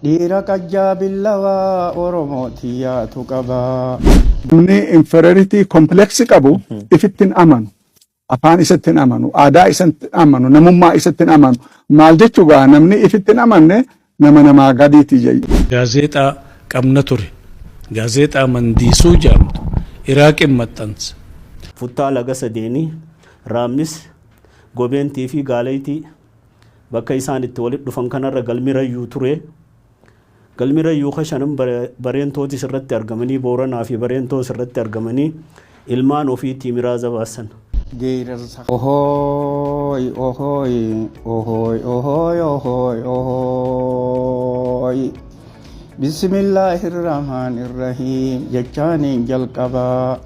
Dhiira qajjaa billawaa Oromoo tiyyaatu qaba. Namni inferiority complex qabu ifitti hin amanu. Afaan isatti hin amanu, aadaa isatti hin amanu, namummaa isatti hin amanu. Maal jechuu gaa namni ifitti hin amanne nama namaa gadiiti jedhu. Gaazeexaa qabna ture. Gaazeexaa Mandiisuu jedhamtu Iraaqin maxxansa. Futtaa laga sadeenii, Raammis, Gobeentii fi Gaaleeytii bakka isaan itti walitti dhufan kanarra galmi Rayyuu ture. Galmi Rayyuu ka shanan Bareentootis irratti argamanii, Booranaa fi Bareentoos irratti argamanii ilmaan ofiitii miraaza baasan. Geerarsa. Ohooy ohooy ohooy ohooy ohooy ohooy. Bismillaahirrahmaanirrahiim jechaaniin jalqaba.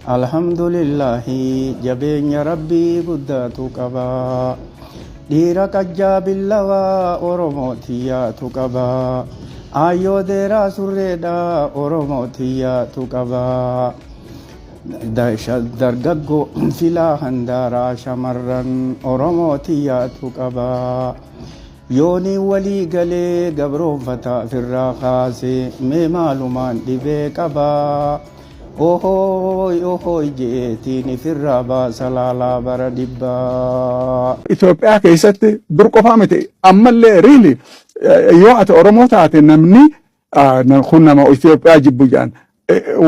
Alhamdulillaahi jabeenya Rabbii guddaatu qaba. Dhiira qajjaa billawaa Oromoo tiyyaatu qaba. Aayyoo deeraa surreedha Oromoo tiyyaatu qaba. Dargaggoo filaa handaaraa shamarran Oromoo tiyyaatu qaba. Yooniin walii galee gabroonfataa firraa kaase mee maalumaan dhibee qaba. Ohooy ohooy je'eetiin ifirraa baasa laalaa bara dhibbaa. Itoophiyaa keessatti dur qofaa miti ammallee really yoo ati Oromoo taate namni kun nama Itoophiyaa jibbu jedhan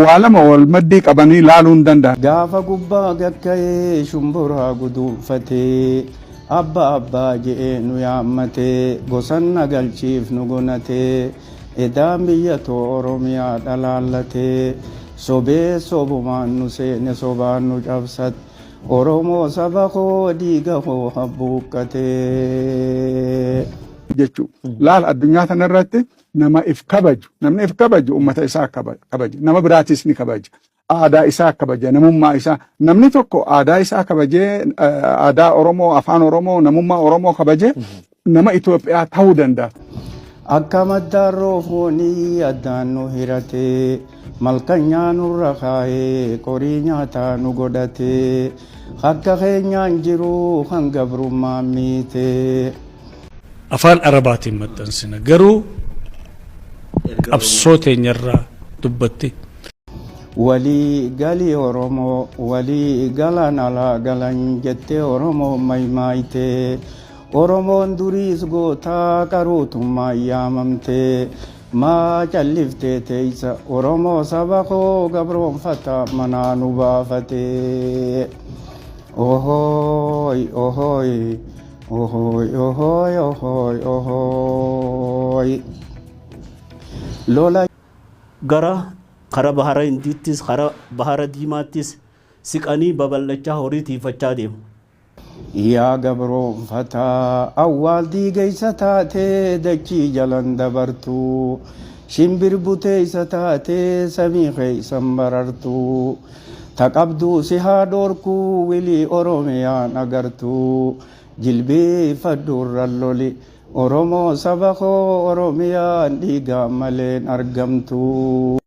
waa lama wal maddii qabanii laaluu hin danda'an. Gaafa gubbaa gakka'ee shumburaa guduunfatee abba abbaa je'ee nu yaammatee gosan na galchiif nu gonatee edaan biyya too Oromiyaa dhalaallatee sobee sobumaan nu seene sobaan nu cabsat Oromoo saba koo dhiiga koo habbuuqqatee. Jechuudha. Laal addunyaa kanarratti nama if kabaju, namni if kabaju ummata isaa kabaja, nama biraatis ni kabaja. Aadaa isaa kabaja, namummaa isaa. Namni tokko aadaa isaa kabajee, aadaa Oromoo, afaan Oromoo, namummaa Oromoo kabajee nama Itoophiyaa ta'uu danda'a. Akka maddaarroo foonii addaan nu hiratee malkanyaa nurra kaayee qorii nyaataa nu godhatee akka keenyaan jiru kan gabrummaan miitee. Afaan Arabaatiin maxxansina. Garuu qabsoo teenyarraa dubbatti. Walii galii Oromoo walii galan alaa galan jettee Oromoo maymaayitee Oromoon duriis gootaa qaruutummaan yaamamtee maa calliftee teeysa Oromoo saba koo gabroonfata manaa nu baafatee. Ohooy ohooy ohooy ohooy ohooy ohooy. Lola. Gara kara bahara Hindiittis kara bahara Diimaattis siqanii babal'achaa horii tiifachaa deemu. Yaa gabroonfataa awwaal diigeysa taatee dachii jalan dabartu shimbir buteeysa taatee samii keeysan barartu ta qabduu si haa dhoorkuu wilii Oromiyaan agartu jilbiifadhu irran loli Oromoo saba koo Oromiyaan dhiigaan maleen argamtu.